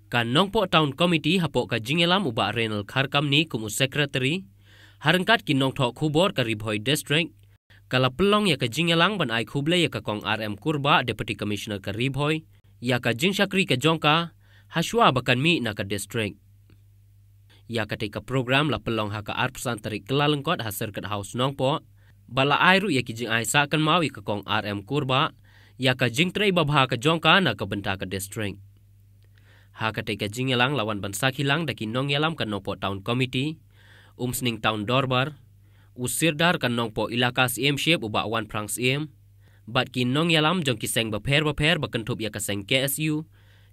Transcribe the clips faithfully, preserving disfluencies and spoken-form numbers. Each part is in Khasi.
Ka Nongpoh Town Committee hapoh ka jingïalam u Bah Renal Kharkamni kum u Secretary, ha ryngkat ki nongthoh khubor ka Ri Bhoi District, ka la pynlong ïa ka jingïalang ban ai khublei ïa ka Kong R M Kurbah, Deputy Commissioner ka Ri Bhoi, ïa ka jingshakri ka jong ka, ha shuwa ba kan mih na ka district. Ïa katei ka program la pynlong ha ka arphew san tarik Kyllalyngkot ha Circuit House Nongpoh, bad la ai ruh ïa ki jingai sah kynmaw ïa ka Kong R M Kurbah, ïa ka jingtrei babha ka jong ka na ka bynta ka district. Ha katei ka jingïalang la wan ban sakhi lang da ki nongïalam ka Nongpoh Town Committee, Umsning Town Dorbar, u Sirdar ka Nongpoh Elaka Syiemship u Bah Wanphrang Syiem, bad ki nongïalam jong ki seng bapher bapher ba kynthup ïa ka seng K S U,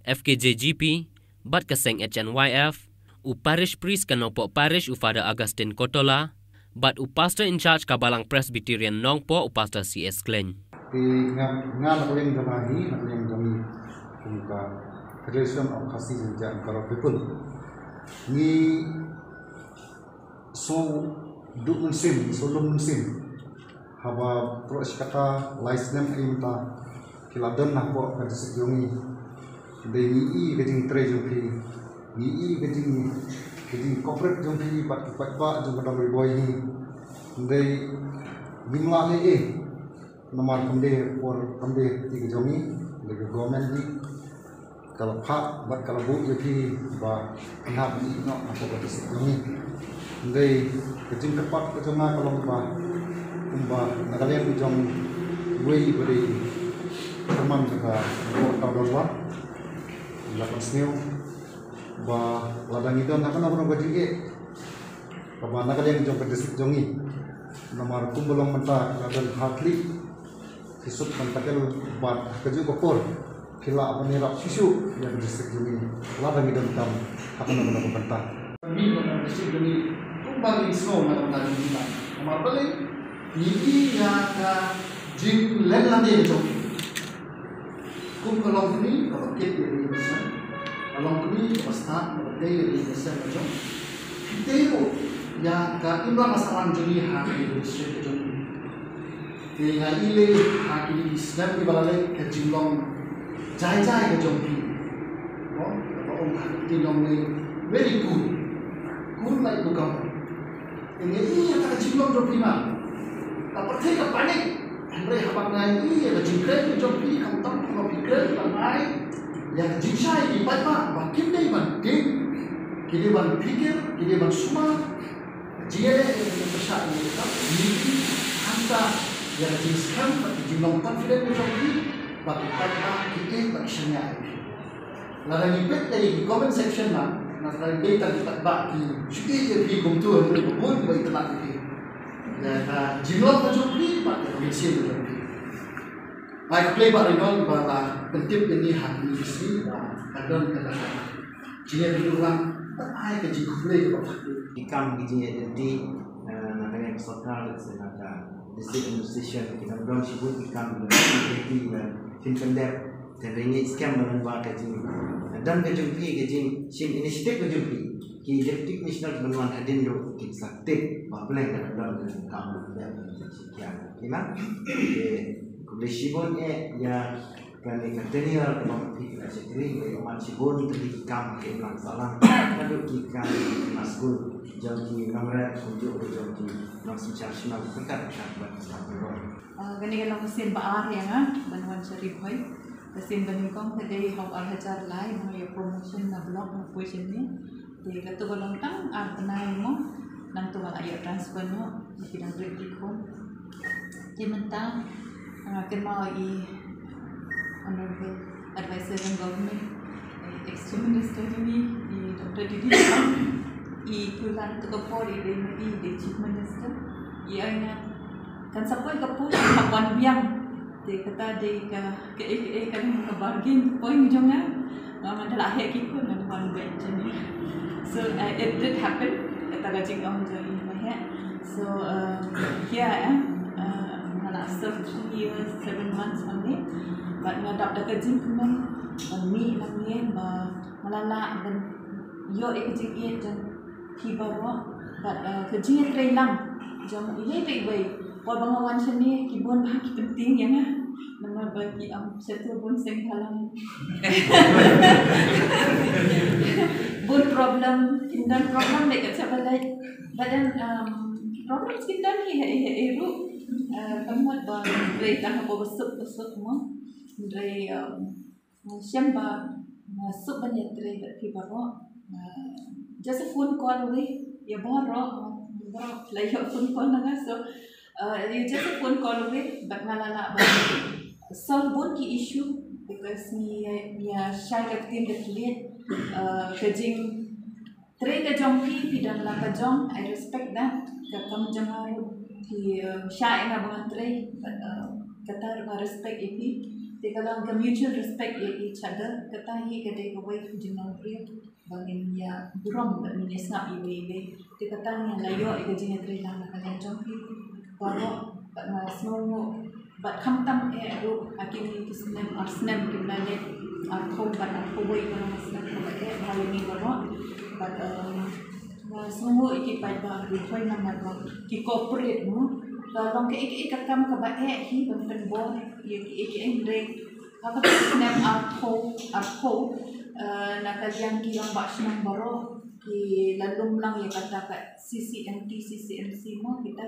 F K J G P, bad ka seng H N Y F, u Parish Priest ka Nongpoh Parish u Father Augustine Kotola, bad u Pastor in Charge ka Balang Presbyterian Nongpoh u Pastor C S Klein. Te nga, nga na ka liang jong nga hi, na ka liang jong ngi kum ka Federation of Khasi Jaintia and Garo People, ngi sngewduh mynsiem, sngewlum mynsiem haba pyrshah kata lai snem mynta ki la don hapoh ka district jong ngi. Dei ngi i ka jingtrei jong phi, ngi i ka jing, ka jingcooperate jong phi bad ki paidbah jong ka dong Ri Bhoi hi. Dei ngim lah leh ei, namar kam dei por, kam dei ti ka jong ngi, dei ka government ngi ka la phah bad ka la buh ïa phi ba phin hap ban ïeh noh hapoh ka district jong ngi. Dei ka jingkyrpad ka jong nga ka long ba kumba na ka liang jong uwei ba dei chairman jong ka Nongpoh Town Dorbar, la pynsngew ba lada ngi don ha kano kano ka jingeh kaba na ka liang jong ka district jong ngi, namar kumba long mynta la don ha khlieh, phi suk ban tackle bad ha kajuh ka por phi lah ban ïarap shuh shuh ïa ka district jong ngi lada ngi donkam ha kano kano ka bynta. Ngi ba ka district jong ngi kumba ngi sngew na ka bynta jong ngi, namar balei ngi i ïa ka jingleh lade ka jong ngi. Kum ka longkmie kaba kit ïa ka ïing ka sem, ka longkmie kaba stad kaba tei ïa ka ïing ka sem ka jong. Phi tei ruh ïa ka imlang ka sahlang jong ngi ha ka district ka jong ngi. Te nga i lei ha kine ki snem kiba la leit ka jinglong jai jai ka jong phi. Mo, kaba ong ha ka ktien jong ngi very cool. Cool like cucumber. Te nga i ïa ka jinglong jong phi man. Ka pyrthei ka panic. Hynrei haba nga i ïa ka jingkren ka jong phi, khamtam kumba phi kren, khamtam ïa ka jingshai ki paidbah ba kim dei ban tieng, ki dei ban phikir, ki dei ban sumar. Jingïaleh ïa ka jingpyrshah ïa ka, ïa ka, hangta ïa ka jingskhem bad ka jinglong confident ka jong phi ba ki paidbah ki ïeit bad ki shaniah ïa phi. Lada ngi peit ïa ki comment section na, na ka dei tang ki paidbah ki shu ïeit ïa phi kumto, hynrei ba bun ba itynnad ïa phi. Ïa ka jinglong ka jong phi bad ïa ka mynsiem ka jong phi. Ai khublei Bah Renal ba la pyntip ïa ngi ha kine ki sngi ba ka don kata ka jingïakhun lang, bad ai ka jingkhublei kaba khadduh. Ki kam ki jingïaid lynti, eh, na ka liang ka sorkar lane na ka district administration, ki dang don shibun ki kam ki jingïaid lynti ba phin pyndep. Te nga ngeit skhem ba lyngba ka jing, don ka jong phi ka jingshim initiative ka jong phi, ki deputy commissioner ban wan hadien ruh kin sa tip ba balei ka dang don ka jingkam ba pyndep ka jingshim kiang. Te khublei shibun eh ïa kane ka tenure kaba phi ka shakri, ba ïohmad shibun tylli ki kam ki imlang sahlang, naduh ki kam ki na skul jong ki nongrep kumjuh ruh jong ki nongsynshar shnong ryngkat ryngkat bad ki staff baroh. Ah, kane ka long ka sien ba ar ïa nga ban wan sha Ri Bhoi. Ka sien ba nyngkong ka dei ha u ar hajar lai, ba nga ïoh promotion na block, na position ne. Te kato ka long tang ar bnai mo, nangta nga la ïoh transfer noh, ki dang rit ki khun. Te mynta nga kynmaw i Honorable Advisor jong Government, i ex Chief Minister jong ngi, i Doctor D D, i kular kato ka por i dei ma i dei Chief Minister. I ong ïa nga kan sa poi ka por hap wan biang. Te kata dei ka, kaei kaei ka long ka bargain point jong nga. Nga, nga da la heh ki khun, nga da wan beit jong ngi. So, uh, it did happen. Kata ka jingong jong i ba heh. So, uh, here I am. Uh, nga la serve three years, seven months only. But nga dap da ka jingkmen ban mih nangne ba nga la lah ban ïoh ïa ka jingïeit jong phi baroh. But, uh, ka jingïatreilang jong iwei pa iwei. Por ba nga wan shane ki bun bha ki pyntieng ïa nga. Namar ba ki am satu bun seng halang. Bun problem, kin don problem dei kat sa ba leh. But then um, problem kin don hi hi hi ruh. Uh, ka mut ba dei tang ha ba suk ba suk mo. Dei um, shem ba uh, suk ban ïatrei bad phi baroh. Uh, just a phone call away. Ïa baroh, baroh la ïa phone call na nga so. Uh, you just a phone call away, but nga la lah ba solve bun ki issue because ngi ngi ïa shai ka ktien ka thylliej, uh, ka jingtrei ka jong phi, phi don la ka jong, I respect that. Ka kam jong nga ruh phi uh, shah ïa nga ba ngan trei, but uh, kata ruh nga respect ïa phi. Te ka long ka mutual respect ïa each other, kata hi ka dei kawei ka jinglong briew. Ba ngin ïa burom bad ngin ïa sngap iwei iwei. Te kata ngi la ïoh ïa ka jingïatreilang na ka liang jong phi baroh, bad nga sngewnguh bad khamtam eh ruh ha kine ki snem, ar snem kiba la leit, arphew bad arphew wei, ka long ka snem kaba eh bha ïa ngi baroh. Bad um, nga sngewnguh ïa ki paidbah Ri Bhoi namar ba ki cooperate mo. Ka long kaei kaei ka kam kaba eh hi ban pynbor ïa kiei kiei, hynrei ha kata ka snem arphew, arphew uh, na ka liang ki rangbah shnong baroh ki la lum lang ïa kata ka C C M T, C C M C mo kita.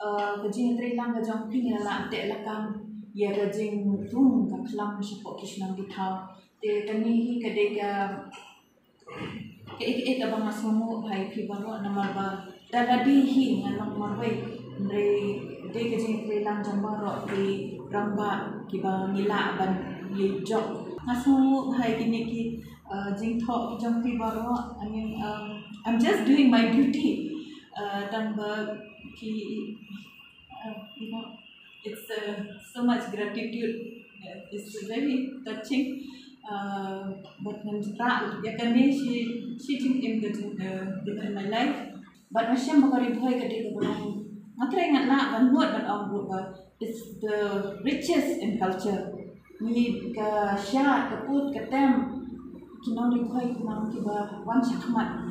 Uh, ka jingïatreilang ka jong phi ngi la lah teh lakam ïa ka jingtung ka khlam shapoh ki shnong ki thaw. Te kane hi ka dei ka kaei kaei kaba nga sngewnguh bha ïa phi baroh namar ba da lade hi nga long marwei, hynrei dei ka jingïatreilang jong baroh ki rangbah kiba ngi lah ban ïa jop. Nga sngewnguh bha ïa kine ki uh, jingthoh ki jong phi baroh. I mean, um, I'm just doing my duty. Uh, tang ba ki uh, you know, it's uh, so much gratitude. Uh, it's very touching. Uh, but ngan rah ïa kane shi shi jingim ka jing uh, in my life. But nga shem ba ka Ri Bhoi ka dei kaba long, nga trai ngan lah ban mut ban ong ruh ba it's the richest in culture. Ngi ka shad, ka put, ka tem, ki nong Ri Bhoi ki nong kiba wan shakhmat.